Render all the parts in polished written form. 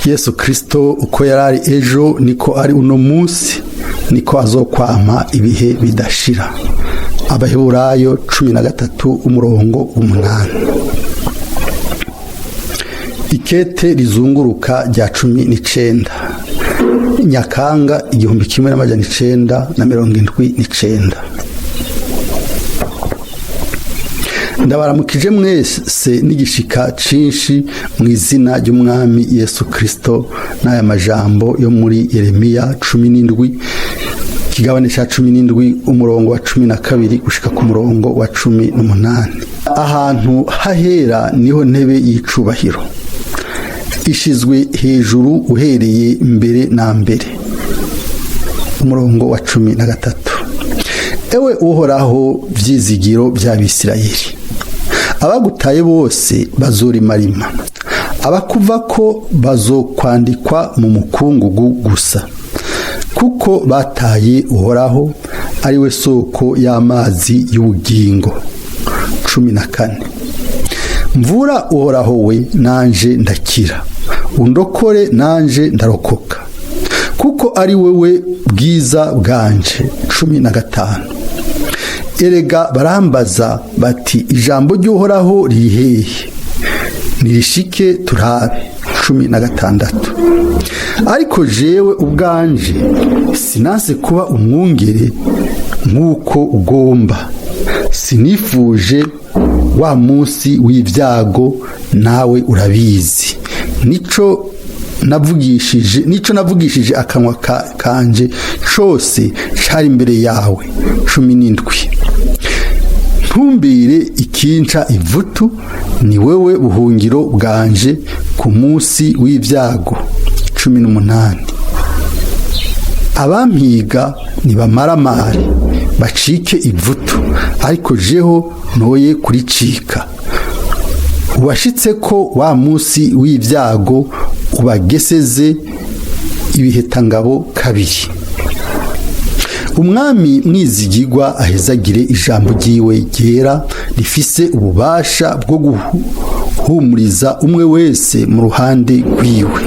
Yesu Kristo uko yarari ejo niko ari uno munsi, niko azokwama ibihe bidashira. Abaheburayo 13 umurongo 8. Ikete rizunguruka rya 19, Nyakanga 1979. Ndabaramukije mwese n'igishika cinshi mu izina ry'Umwami Yesu Kristo n'aya majambo yo muri Yeremiya 17, ikigabane ca 17, umurongo wa 12 gushika ku murongo wa 18. Ahantu hahera niho ntebe y'icubahiro ishizwe hejuru uhereye mbere na mbere. Umurongo wa 13. Ewe Uhoraho, vyizigiro by'Abisirayeli, abagutaye bose bazorimarima, abakuva ko bazokwandikwa mu mukungugu gusa, kuko bataye Uhoraho ari we soko y'amazi y'ubugingo. 14. Mvura Uhoraho we, nanje ndakira, undokore nanje ndarokoka, kuko ari wewe bwiza bwanje. 15. Erega barambaza bati: "Ijambo ry'Uhoraho riri hehe? Nirishike turabe." 16. Ariko jewe ubwanje sinanse kuba umwungere nk'uko ugomba, sinifuje wa munsi w'ibyago, nawe urabizi. Nico navugishije akanwa kanje cose cari imbere yawe. 17. Ntumbire ikinca ivutu, ni wewe buhungiro bwanje ku munsi w'ibyago. 18. Abampiga nibamaramare bacike ivutu, ariko jeho noye kuricika. Ubashitse ko wa munsi w'ibyago, ubageseze ibihetangabo kabiri. Umwami mwizigirwa ahezagire ijambo ryiwe ryera rifise ububasha bwo guhumuriza umwe wese mu ruhande rwiwe.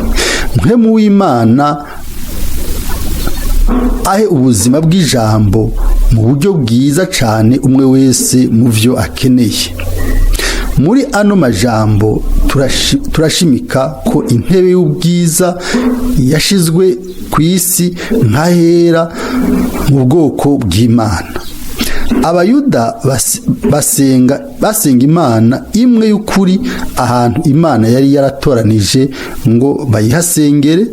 Mpwemu w'Imana ahe ubuzima bw'ijambo mu buryo bwiza cyane umwe wese mu byo akeneye. Muri ano majambo turashimika ko intebe y'ubwiza yashizwe ku isi nk'ahera mu bwoko bw'Imana. Abayuda basenga Imana imwe y'ukuri ahantu Imana yari yaratoranije ngo bayihasengere.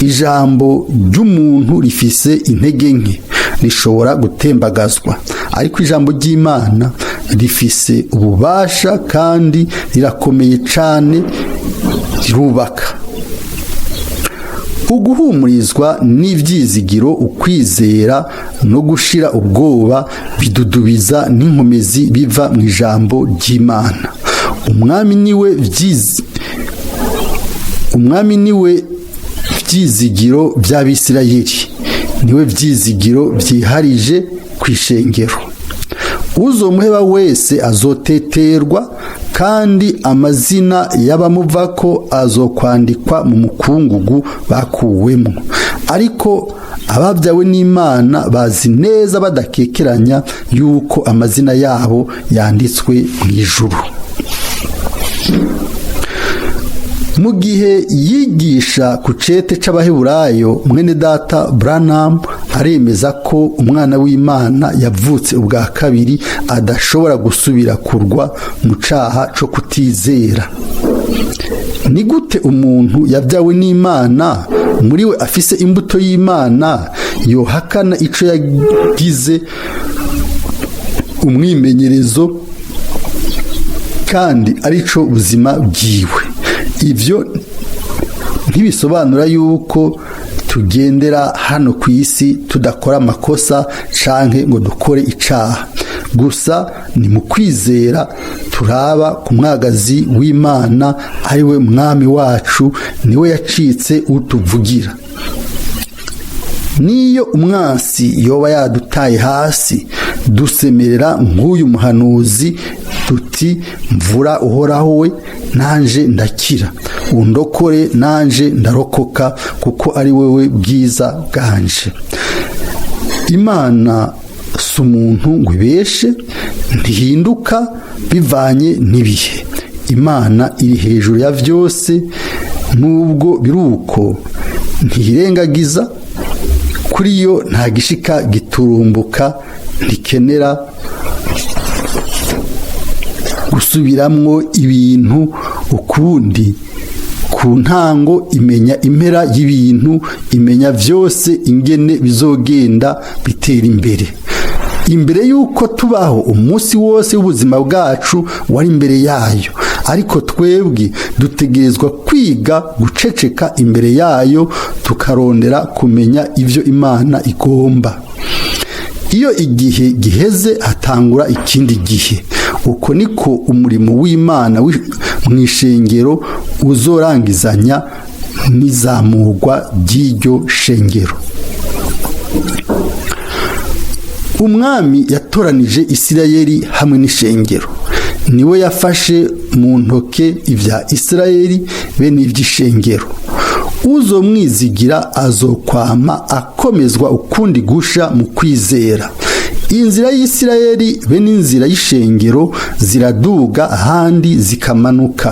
Ijambo ry'umuntu rifise intege nke, rishobora gutembagazwa, ariko ijambo ry'Imana rifise ububasha kandi rirakomeye cyane, rirubaka. Uguhumurizwa n'ibyizigiro, ukwizera no gushira ubwoba bidudubiza n'inkomezi biva mu ijambo ry'Imana. Umwami niwe byizigiro by'Abisirayeli, niwe byizigiro byiharije ku ishengero. Uzomuheba wese azoteterwa, kandi amazina y'abamuvako azokwandikwa mu mukungugu bakuwemo. Ariko ababyawe n'Imana bazi neza badakekeranya yuko amazina yabo yanditswe mu ijuru. Mu gihe yigisha ku cete c'Abaheburayo, mwene data Branham aremeza ko umwana w'Imana yavutse ubwa kabiri adashobora gusubira kurwa mu caha co kutizera. Ni gute umuntu yabyawe n'Imana, muri we afise imbuto y'Imana, yohakana ico yagize umwimenyerezo kandi arico buzima bwiwe? Ibyo ntibisobanura yuko tugendera hano ku isi tudakora amakosa canke ngo dukore icaha. Gusa ni mu kwizera turaba ku mwagazi w'Imana, ari we Mwami wacu, niwe yacitse utuvugira. Niyo umwansi yoba yadutaye hasi, dusemerera nk'uyu muhanuzi. Tuti: "Mvura Uhoraho we, nanje ndakira, undokore, nanje ndarokoka, kuko ari wowe bwiza bwanje." Imana si umuntu ngo ibeshe, ntihinduka bivanye n'ibihe. Imana iri hejuru ya byose. Nubwo biruko, ntiyirengagiza. Kuri yo nta gishika giturumbuka, ntikenera gusubiramwo ibintu ukundi. Ku ntango imenya impera y'ibintu, imenya byose ingene bizogenda bitera imbere. Imbere y'uko tubaho, umunsi wose w'ubuzima bwacu wari imbere yayo. Ariko twebwe dutegerezwa kwiga guceceka imbere yayo, tukarondera kumenya ibyo Imana igomba. Iyo igihe giheze, hatangura ikindi gihe. Uko niko umurimo w'Imana mu ishengero uzorangizanya n'izamurwa ry'iryo shengero. Umwami yatoranije Isirayeli hamwe n'ishengero. Niwe yafashe mu ntoke ibya Isirayeli be n'iby'ishengero. Uzomwizigira azokwama akomezwa ukundi gusha mu kwizera. Inzira y'Isirayeli be n'inzira y'ishengero ziraduga, ahandi zikamanuka.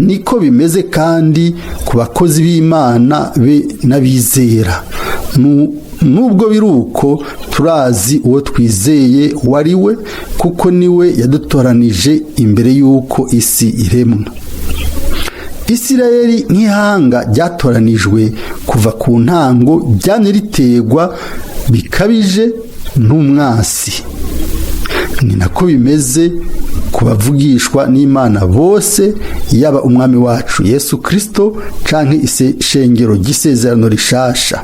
Niko bimeze kandi ku bakozi b'Imana be n'abizera. Nubwo biri uko, turazi uwo twizeye wari we, kuko niwe yadutoranije imbere y'uko isi iremwa. Isirayeli nk'ihanga ryatoranijwe kuva ku ntango ryamye riterwa bikabije n'umwasi. Ni nako bimeze ku bavugishwa n'Imana bose, yaba Umwami wacu Yesu Kirisito canke ishengero ry'isezerano rishasha.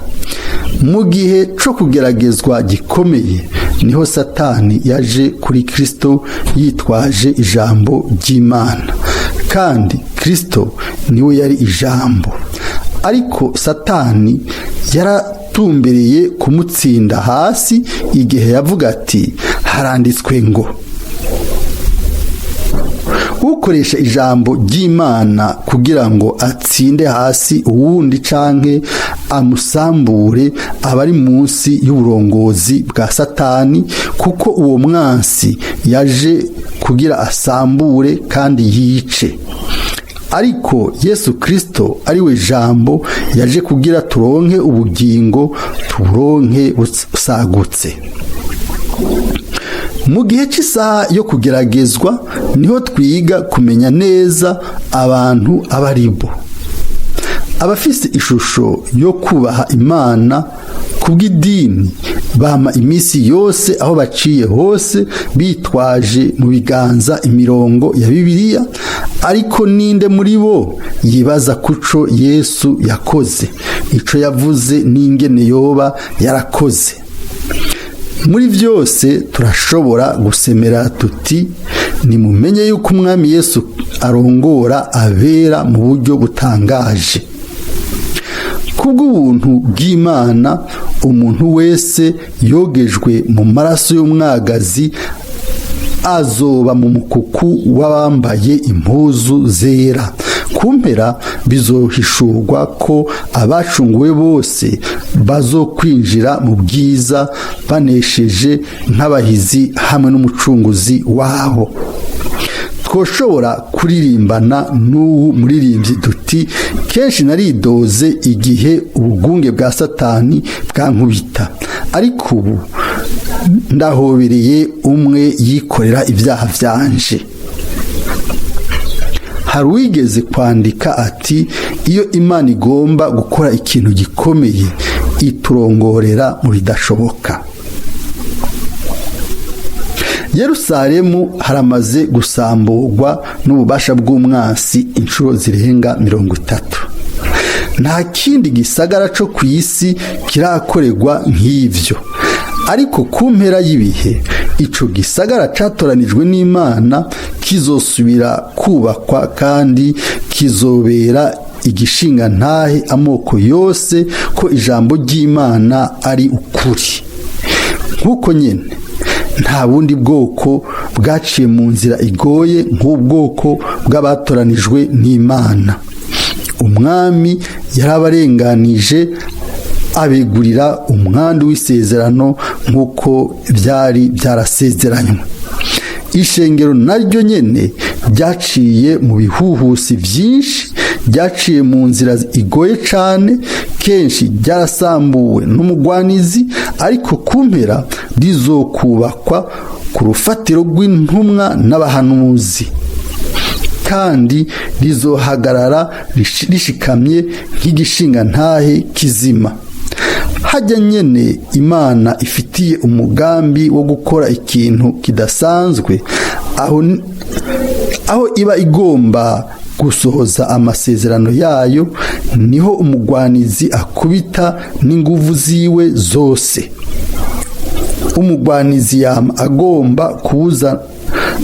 Mu gihe co kugeragezwa gikomeye, niho Satani yaje kuri Kristo yitwaje ijambo ry'Imana, kandi Kristo niwe yari ijambo. Ariko Satani yaratumbereye kumutsinda hasi igihe yavuga ati: "Haranditswe ngo." Ukoresha ijambo ry'Imana kugira ngo atsinde hasi uwundi canke amusambure aba ari munsi y'uburongozi bwa Satani, kuko uwo mwansi yaje kugira asambure kandi yice. Ariko Yesu Kristo, ari we jambo, yaje kugira turonke ubugingo, tuburonke busagutse. Mu gihe cy'isaha yo kugeragezwa niho twiga kumenya neza abantu aba ari bo. Abafise ishusho yo kubaha Imana kubw'idini bama iminsi yose aho baciye hose bitwaje mu biganza imirongo ya Bibiliya. Ariko ninde muri bo yibaza kuco Yesu yakoze, ico yavuze n'ingene yoba yarakoze? Muri byose turashobora gusemera tuti: "Nimumenye yuko Umwami Yesu arongora abera mu buryo butangaje." Kubw'ubuntu bw'Imana, umuntu wese yogejwe mu maraso y'umwagazi azoba mu mukuku w'abambaye impuzu zera. Ku mpera bizohishurwa ko abacunguwe bose bazokwinjira mu bwiza banesheje nk'abahizi hamwe n'Umucunguzi wabo. Twoshobora kuririmbana n'uwu muririmbyi duti: "Kenshi naridoze igihe ubugunge bwa Satani bwankubita, ariko ubu ndahobereye umwe yikorera ibyaha byanje." Hari uwigeze kwandika ati: "Iyo Imana igomba gukora ikintu gikomeye, iturongorera mu bidashoboka." Yerusalemu haramaze gusamburwa n'ububasha bw'umwansi inshuro zirenga 30. Nta kindi gisagara cyo ku isi kirakorerwa nk'ibyo. Ariko ku mpera y'ibihe, ico gisagara catoranijwe n'Imana kizosubira kubakwa, kandi kizobera igishinga ntahe amoko yose ko ijambo ry'Imana ari ukuri. Nk'uko nyene Nta bundi bwoko bwaciye mu nzira igoye nk'ubwoko bw'abatoranijwe n'Imana. Umwami yarabarenganije, abegurira umwandu w'isezerano nk'uko byari byarasezeranywe. Ishengero naryo nyene ryaciye mu bihuhusi byinshi, ryaciye mu nzira igoye cane, kenshi ryarasambuwe n'umugwanizi, ariko kumpera rizokubakwa ku rufatiro rw'intumwa n'abahanuzi, kandi rizohagarara rishikamye nk'igishinga ntahe kizima. Hajya nyene Imana ifitiye umugambi wo gukora ikintu kidasanzwe, aho iba igomba gusohoza amasezerano yayo, niho umugwanizi akubita n'inguvu ziwe zose. Umugwanizi yama agomba kubuza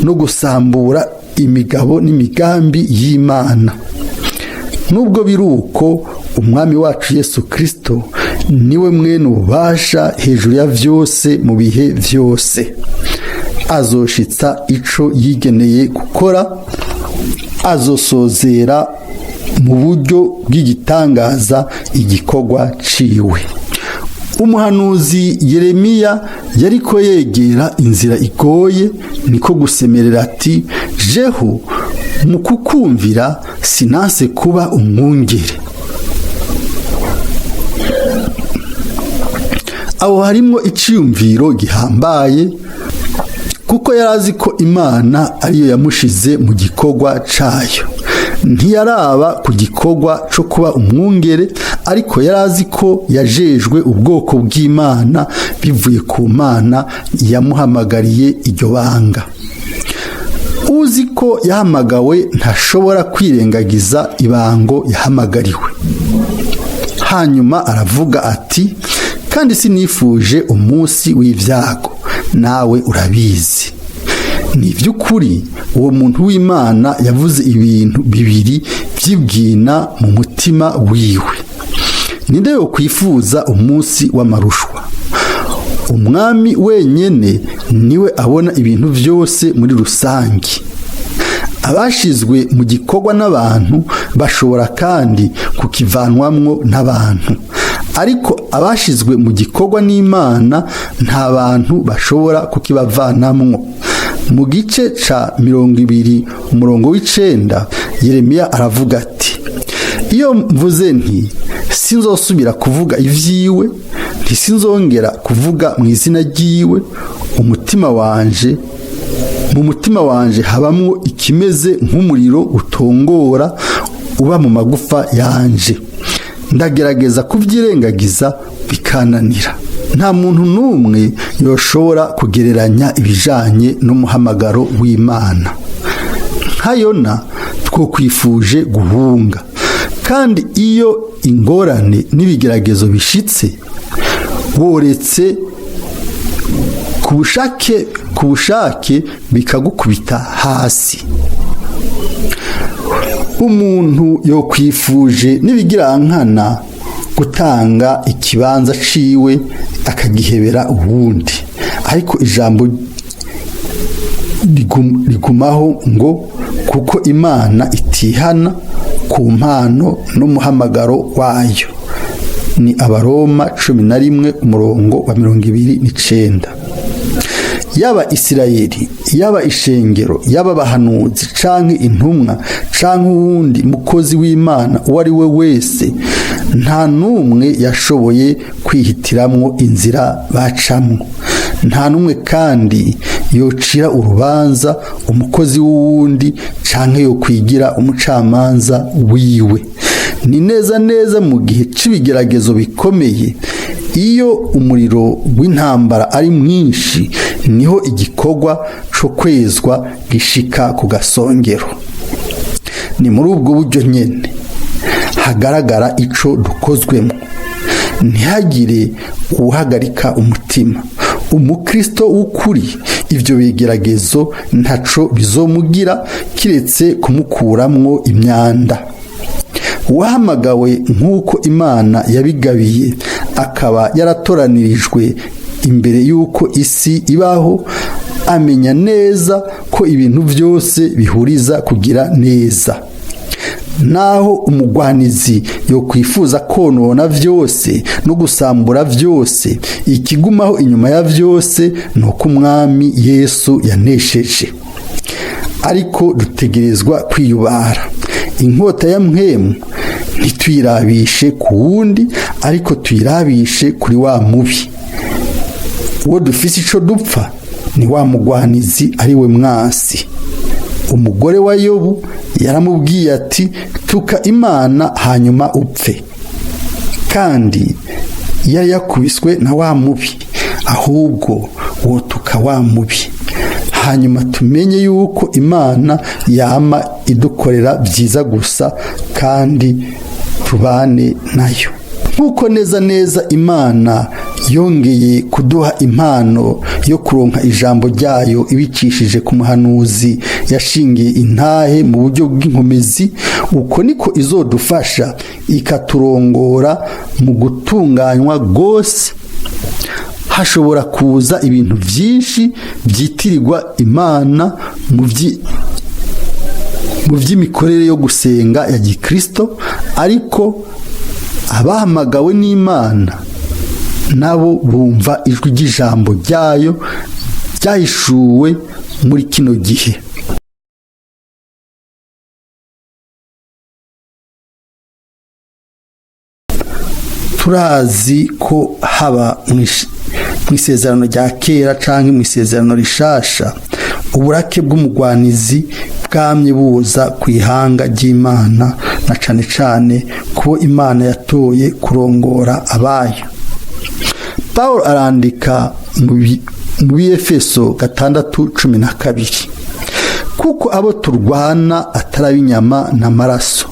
no gusambura imigabo n'imigambi y'Imana. Nubwo biri uko, Umwami wacu Yesu Kristo niwe mwene ububasha hejuru ya vyose mu bihe vyose. Azoshitsa ico yigeneye gukora, azosozera mu buryo bw'igitangaza igikorwa ciwe. Umuhanuzi Yeremiya yariko yegera inzira igoye, niko gusemerera ati: "Jeho mu kukumvira sinanse kuba umwungere." Aho harimwo iciyumviro gihambaye, kuko yari azi ko Imana ariyo yamushize mu gikorwa cayo. Ntiyaraba ku gikorwa co kuba umwungere, ariko yari azi ko yajejwe ubwoko bw'Imana bivuye ku Mana yamuhamagariye iryo banga. Uzi ko yahamagawe ntashobora kwirengagiza ibango yahamagariwe. Hanyuma aravuga ati: "Kandi sinifuje umunsi w'ibyago, nawe urabizi." Ni iby'ukuri, uwo muntu w'Imana yavuze ibintu bibiri byibwina mu mutima wiwe. Ninde yo kwifuza umunsi w'amarushwa? Umwami wenyene niwe abona ibintu byose muri rusange. Abashizwe mu gikorwa n'abantu bashobora kandi kukivanwamwo n'abantu, ariko abashizwe mu gikorwa n'Imana nta bantu bashobora kukibavanamwo. Mu gice ca 20 umurongo w'9, Yeremiya aravuga ati: "Iyo mvuze nti: sinzosubira kuvuga ivyiwe, ntisinzongera kuvuga mu izina ryiwe, umutima wanje mu mutima wanje habamwo ikimeze nk'umuriro utongora uba mu magufa yanje. Ndagerageza kubyirengagiza bikananira." Nta muntu n'umwe yoshobora kugereranya ibijanye n'umuhamagaro w'Imana. Nka Yona, twokwifuje guhunga, kandi iyo ingorane n'ibigeragezo bishitse, woretse ku bushake bikagukubita hasi. Umuntu yokwifuje n'ibigirankana gutanga ikibanza ciwe akagihebera uwundi, ariko ijambo rigumaho ngo: "Kuko Imana itihana ku mpano n'umuhamagaro wayo." Ni Abaroma 11 umurongo wa 29. Yaba Isirayeli, yaba ishengero, yaba abahanuzi canke intumwa canke uwundi mukozi w'Imana uwo ari we wese, nta n'umwe yashoboye kwihitiramwo inzira bacamwo. Nta n'umwe kandi yocira urubanza umukozi w'uwundi canke yokwigira umucamanza wiwe. Ni neza neza mu gihe c'ibigeragezo bikomeye, iyo umuriro w'intambara ari mwinshi, niho igikorwa co kwezwa gishika ku gasongero. Ni muri ubwo buryo nyene hagaragara ico dukozwemo. Ntihagire uhagarika umutima. Umukristo w'ukuri, ivyo bigeragezo ntaco bizomugira kiretse kumukuramwo imyanda. Uwahamagawe nk'uko Imana yabigabiye, akaba yaratoranirijwe imbere y'uko isi ibaho. Amenya neza ko ibintu byose bihuriza kugira neza. Naho umugwanizi yo kwifuza konona byose no gusambura byose, ikigumaho inyuma ya byose ni uko Umwami Yesu yanesheje. Ariko dutegerezwa kwiyubara inkota ya mpwemu, ntituyirabishe ku wundi, ariko tuyirabishe kuri wa mubi. Uwo dufise ico dupfa ni wa mugwanizi, ari we mwasi. Umugore wa Yobu yaramubwiye ati: "Tuka Imana hanyuma upfe." Kandi yari yakubiswe na wa mubi. Ahubwo wotuka wa mubi, hanyuma tumenye yuko Imana yama idukorera byiza gusa, kandi tubane nayo. Nk'uko neza neza Imana yongeye kuduha impano yo kuronka ijambo ryayo ibicishije ku muhanuzi yashingiye intahe mu buryo bw'inkomezi, uko niko izodufasha ikaturongora mu gutunganywa rwose. Hashobora kuza ibintu byinshi byitirirwa Imana mu by'imikorere yo gusenga ya gikristo, ariko abahamagawe n'Imana nabo bumva ijwi ry'ijambo ryayo ryahishuwe muri kino gihe. Turazi ko haba mu isezerano rya kera cyangwa mu isezerano rishasha, uburake bw'umugwanizi bwamye buza ku ihanga ry'Imana, na cane cane kubo Imana yatoye kurongora abayo. Paul arandika mu Befeso 6:12: "Kuko abo turwana atari ab'inyama n'amaraso,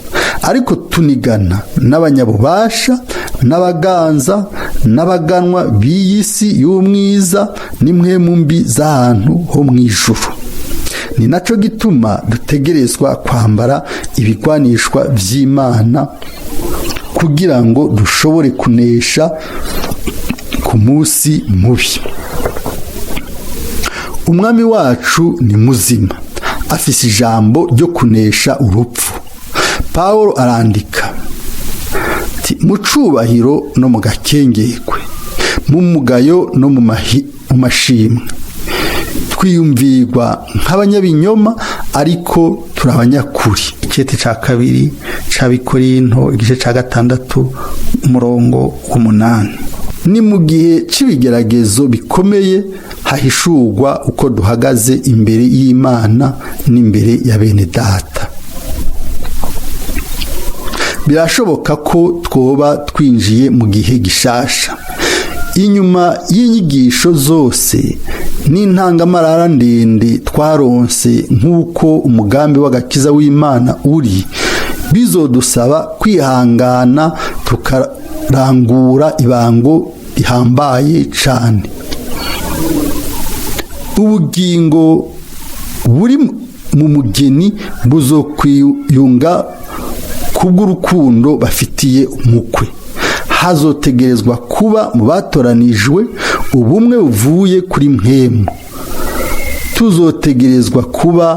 ariko tunigana n'abanyabubasha n'abaganza n'abaganwa b'iyi si y'umwiza n'impwemu mbi z'ahantu ho mu ijuru." Ni nacyo gituma dutegerezwa kwambara ibigwanishwa by'Imana kugira ngo dushobore kunesha ku munsi mubi. Umwami wacu ni muzima, afise ijambo ryo kunesha urupfu. Paul arandika ati: "Mu cubahiro no mu gakengekwe, mu mugayo no mu mashimwe, twiyumvirwa nk'abanyabinyoma, ariko turi abanyakuri." Icete ca kabiri c'Abikorinto, igice ca 6, umurongo w'8. Ni mu gihe c'ibigeragezo bikomeye hahishurwa uko duhagaze imbere y'Imana n'imbere ya bene data. Birashoboka ko twoba twinjiye mu gihe gishasha. Inyuma y'inyigisho zose n'intangamarara ndende twaronse nk'uko umugambi w'agakiza w'Imana uri, bizodusaba kwihangana tukarangura ibango rihambaye cane. Ubugingo buri mu mugeni buzokwiyunga kubw'urukundo bafitiye umukwe. Hazotegerezwa kuba mu batoranijwe ubumwe buvuye kuri mpwemu. Tuzotegerezwa kuba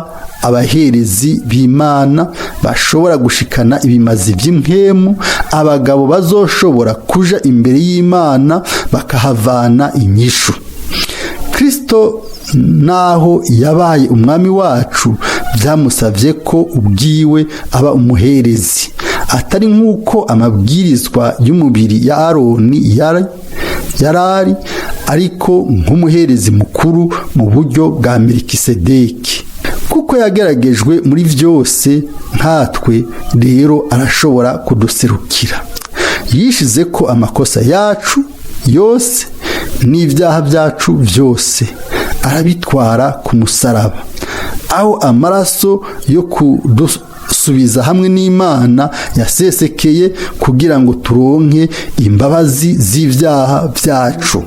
abaherezi b'Imana bashobora gushikana ibimazi by'impwemu, abagabo bazoshobora kuja imbere y'Imana bakahavana inyishu. Kristo, naho yabaye umwami wacu, byamusabye ko ubwiwe aba umuherezi, atari nk'uko amabwirizwa y'umubiri ya Aroni yarari, ariko nk'umuherezi mukuru mu buryo bwa Melikisedeki. Kuko yageragejwe muri byose nkatwe, rero arashobora kuduserukira. Yishize ko amakosa yacu yose n'ibyaha byacu byose, arabitwara ku musaraba, aho amaraso yo kudusubiza hamwe n'Imana yasesekeye kugira ngo turonke imbabazi z'ibyaha byacu.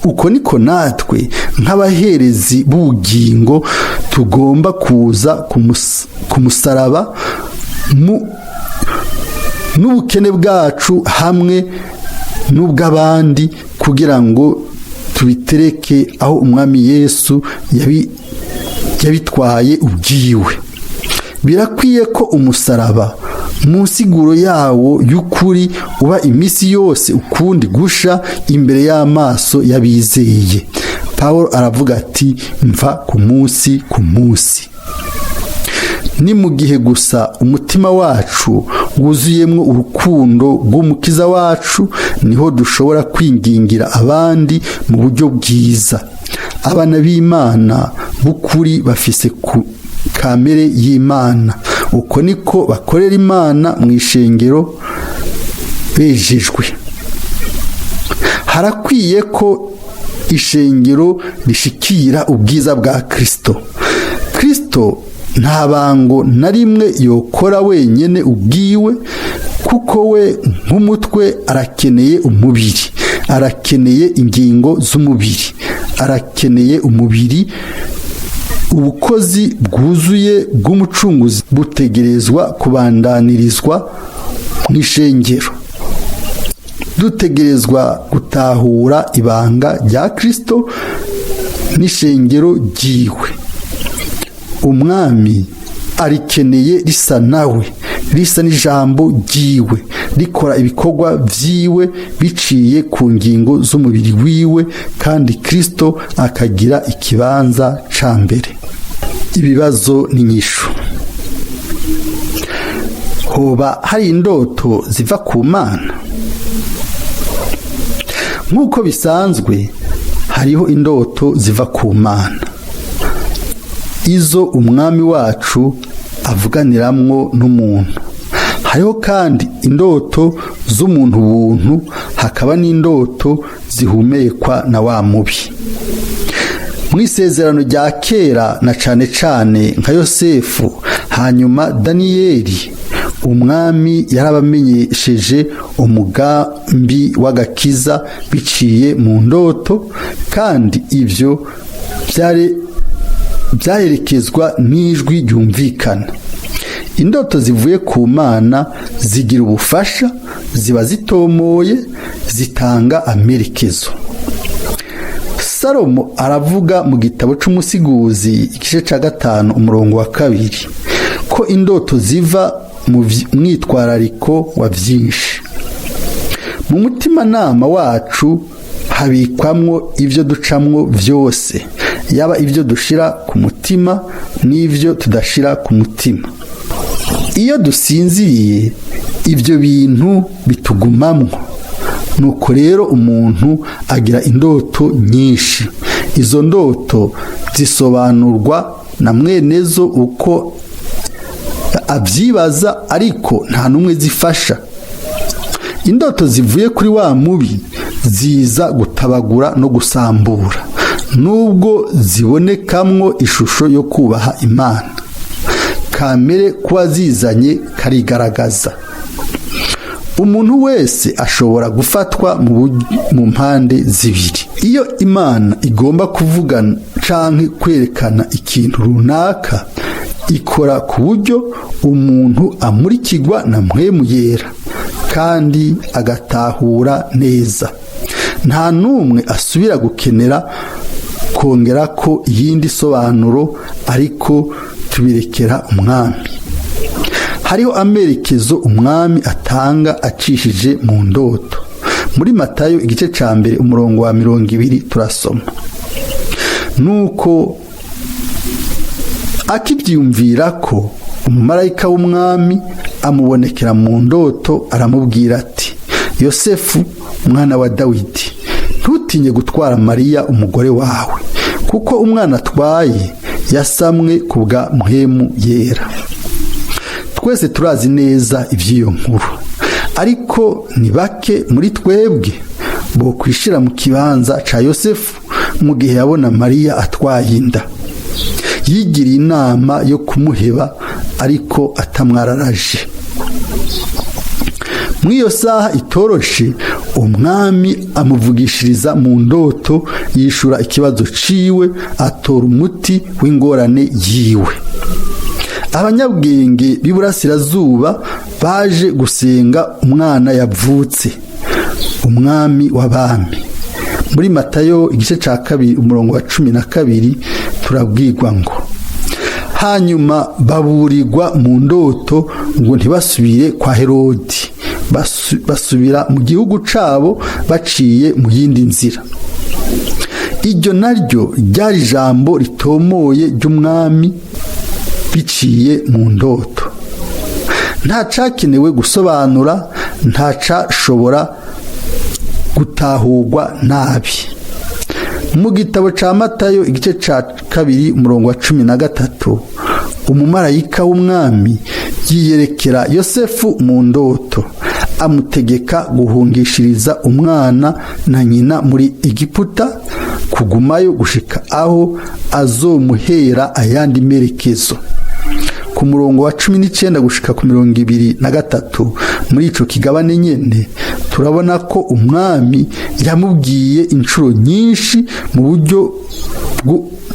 Uko niko natwe nk'abaherezi b'ubugingo tugomba kuza ku musaraba n'ubukene bwacu hamwe n'ubw'abandi, kugira ngo Tubitereke aho Umwami Yesu yabitwaye ubwiwe. Birakwiye ko umusaraba mu nsiguro yawo y'ukuri uba iminsi yose ukundi gusha imbere y'amaso y'abizeye. Paul aravuga ati: "Mva ku munsi ku munsi." Ni mu gihe gusa umutima wacu wuzuyemo urukundo rw'Umukiza wacu niho dushobora kwingingira abandi mu buryo bwiza. Abana b'Imana b'ukuri bafise ku kamere y'Imana. Uko niko bakorera Imana mu ishengero bejejwe. Harakwiye ko ishengero rishikira ubwiza bwa Kristo. Kristo nta bango na rimwe yokora wenyine ubwiwe, kuko we nk'umutwe arakeneye umubiri, arakeneye ingingo z'umubiri, arakeneye umubiri. Ubukozi bwuzuye bw'Umucunguzi butegerezwa kubandanirizwa mu ishengero. Dutegerezwa gutahura ibanga rya Kristo n'ishengero ryiwe. Umwami arikeneye risa nawe, risa n'ijambo ryiwe, rikora ibikorwa vyiwe biciye ku ngingo z'umubiri wiwe, kandi Kristo akagira ikibanza ca mbere. Ibibazo n'inyishu. Hoba hari indoto ziva ku Mana? Nk'uko bisanzwe, hariho indoto ziva ku Mana, izo Umwami wacu avuganiramwo n'umuntu. Hariho kandi indoto z'umuntu buntu, hakaba n'indoto zihumekwa na wa mubi. Mu Isezerano rya Kera, na cane cane nka Yosefu hanyuma Daniyeli, Umwami yarabamenyesheje umugambi w'agakiza biciye mu ndoto, kandi ivyo byari byaherekezwa n'ijwi ryumvikana. Indoto zivuye ku Mana zigira ubufasha, ziba zitomoye, zitanga amerekezo. Salomo aravuga mu gitabo c'Umusiguzi, igice ca 5, umurongo wa 2, ko indoto ziva mu mwitwarariko wa vyinshi. Mu mutimanama wacu habikwamwo ivyo ducamwo vyose, yaba ibyo dushira ku mutima n'ibyo tudashira ku mutima. Iyo dusinziriye, ibyo bintu bitugumamwo. Nuko rero umuntu agira indoto nyinshi. Izo ndoto zisobanurwa na mwenezo uko abyibaza, ariko nta n'umwe zifasha. Indoto zivuye kuri wa mubi ziza gutabagura no gusambura, nubwo zibonekamwo ishusho yo kubaha Imana. Kamere kuba zizanye karigaragaza. Umuntu wese ashobora gufatwa mu mpande zibiri. Iyo Imana igomba kuvugana canke kwerekana ikintu runaka, ikora ku buryo umuntu amurikirwa na Mpwemu Yera kandi agatahura neza. Nta n'umwe asubira gukenera kongera ko iyindi sobanuro, ariko tubirekera Umwami. Hariho amerekezo Umwami atanga acishije mu ndoto. Muri Matayo, igice ca 1, umurongo wa 20, turasoma: "Nuko akibyiyumvira ko, umumarayika w'Umwami amubonekera mu ndoto, aramubwira ati: 'Yosefu, mwana wa Dawidi, ntutinye gutwara Mariya umugore wawe, kuko umwana atwaye yasamwe ku bwa Mpwemu Yera.'" Twese turazi neza iby'iyo nkuru, ariko ni bake muri twebwe bo kwishira mu kibanza ca Yosefu mu gihe yabona Mariya atwaye inda. Yigiriye inama yo kumuheba, ariko atamwararaje. Muri iyo saha itoroshe, Umwami amuvugishiriza mu ndoto, yishura ikibazo ciwe, atora umuti w'ingorane yiwe. Abanyabwenge b'iburasirazuba baje gusenga umwana yavutse, Umwami w'abami. Muri Matayo igice cya 2 umurongo wa 12 turabwirwa ngo: "Hanyuma baburirwa mu ndoto ngo ntibasubire kwa Herodi, basubira mu gihugu cabo baciye mu yindi nzira." Iryo naryo ryari ijambo ritomoye ry'Umwami biciye mu ndoto. Nta cakenewe gusobanura, ntacashobora gutahurwa nabi. Mu gitabo ca Matayo igice ca 2 umurongo wa 13, umumarayika w'Umwami yiyerekera Yosefu mu ndoto, amutegeka guhungishiriza umwana na nyina muri Egiputa, kugumayo gushika aho azomuhera ayandi merekezo. Ku murongo wa 19 gushika ku 23 muri ico kigabane nyene, turabona ko Umwami yamubwiye inshuro nyinshi mu buryo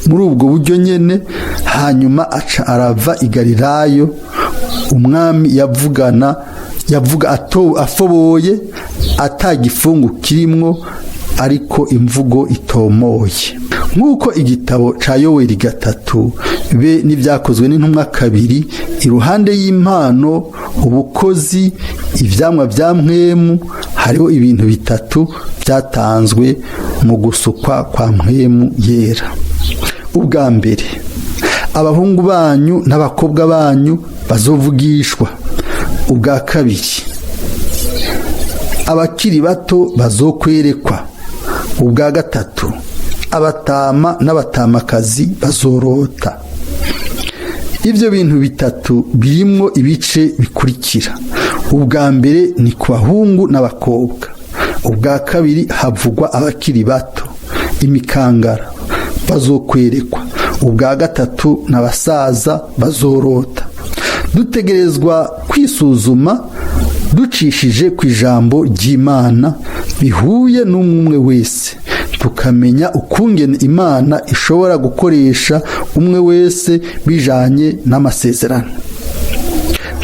muri ubwo buryo nyene. Hanyuma aca arava i Galilaya. Umwami yavugana, yavuga afoboye, atagifungu kirimwo, ariko imvugo itomoye, nk'uko igitabo ca Yoweri 3 be n'Ibyakozwe n'Intumwa 2. Iruhande y'impano, ubukozi, ivyamwa vya Mpwemu, hariho ibintu bitatu byatanzwe mu gusukwa kwa Mpwemu Yera. Ubwa mbere, abahungu banyu n'abakobwa banyu bazovugishwa. Ubwa kabiri, abakiri bato bazokwerekwa. Ubwa gatatu, abatama n'abatamakazi bazorota. Ibyo bintu bitatu birimwo ibice bikurikira: ubwa mbere ni ku bahungu n'abakobwa, ubwa kabiri havugwa abakiri bato, imikangara, bazokwerekwa, ubwa gatatu n'abasaza bazorota. Dutegerezwa kwisuzuma ducishije ku ijambo ry'Imana bihuye n'umwe wese, tukamenya ukungene Imana ishobora gukoresha umwe wese bijanye n'amasezerano.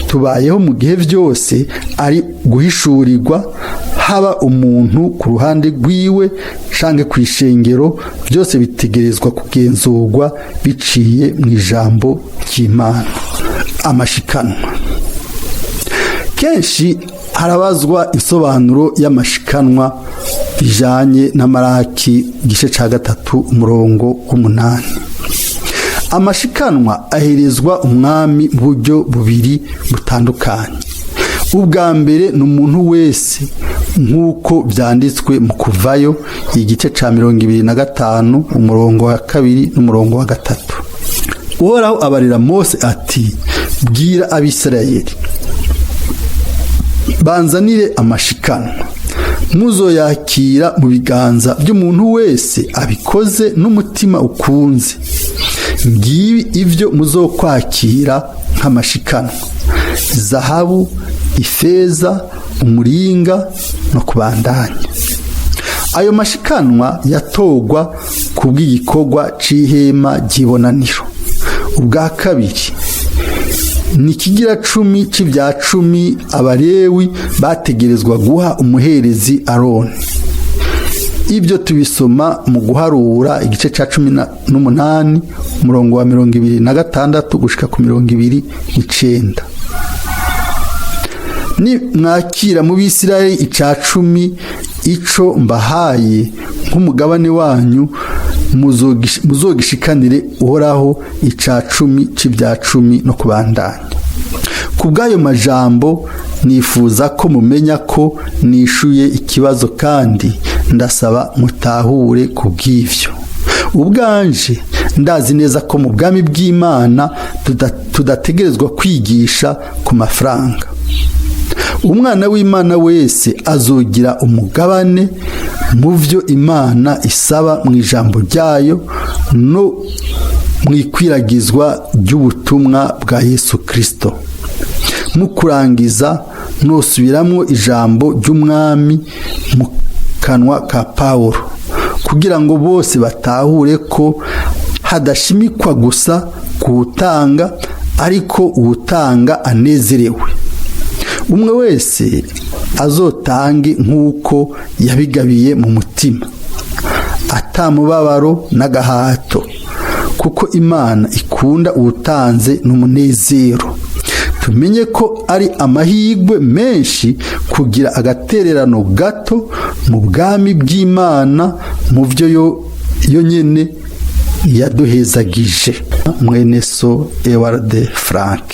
Tubayeho mu gihe byose ari guhishurirwa, haba umuntu ku ruhande rwiwe canke ku ishengero, byose bitegerezwa kugenzurwa biciye mu ijambo ry'Imana. Amashikanwa: kenshi harabazwa insobanuro y'amashikanwa bijanye na Maraki igice ca 3 umurongo w'8. Amashikanwa aherezwa Umwami mu buryo bubiri butandukanye. Ubwa mbere ni umuntu wese, nk'uko byanditswe mu Kuvayo igice ca 25 umurongo wa 2 n'umurongo wa 3. Uhoraho abarira Mose ati: "Bwira Abisirayeli banzanire amashikanwa. Muzoyakira mu biganza by'umuntu wese abikoze n'umutima ukunze. Ngibi ibyo muzokwakira nk'amashikanwa: zahabu, ifeza, umuringa no kubandanya." Ayo mashikanwa yatogwa ku bw'igikorwa c'ihema ry'ibonaniro. Ubwa kabiri ni ikigira cumi c'ibya cumi Abarewi bategerezwa guha umuherezi Aroni. Ibyo tubisoma mu Guharura igice ca 18 umurongo wa 26 gushika ku 29: "Ni mwakira mu Bisirayeli ica cumi, ico mbahaye nk'umugabane wanyu, muzogishikanire Uhoraho ica cumi c'ibya cumi no kubandanya." Ku bw'ayo majambo, nifuza ko mumenya ko nishuye ikibazo, kandi ndasaba mutahure ku bw'ivyo. Ubwanje ndazi neza ko mu bwami bw'Imana tudategerezwa kwigisha ku mafaranga. Umwana w'Imana wese azogira umugabane mu byo Imana isaba mu ijambo ryayo no mu ikwiragizwa ry'ubutumwa bwa Yesu Kirisito. Mu kurangiza, nosubiramwo ijambo ry'Umwami mu kanwa ka Pawulo kugira ngo bose batahure ko hadashimikwa gusa kuwutanga, ariko uwutanga anezerewe. Umwe wese azotange nk'uko yabigabiye mu mutima. Atamubabaro n'agahato, kuko Imana ikunda uwutanze n'umunezero. Tumenye ko ari amahirwe menshi kugira agatererano gato mu bwami bw'Imana, mu byo yo nyene yaduhezagije. Mwene so Ewald Frank.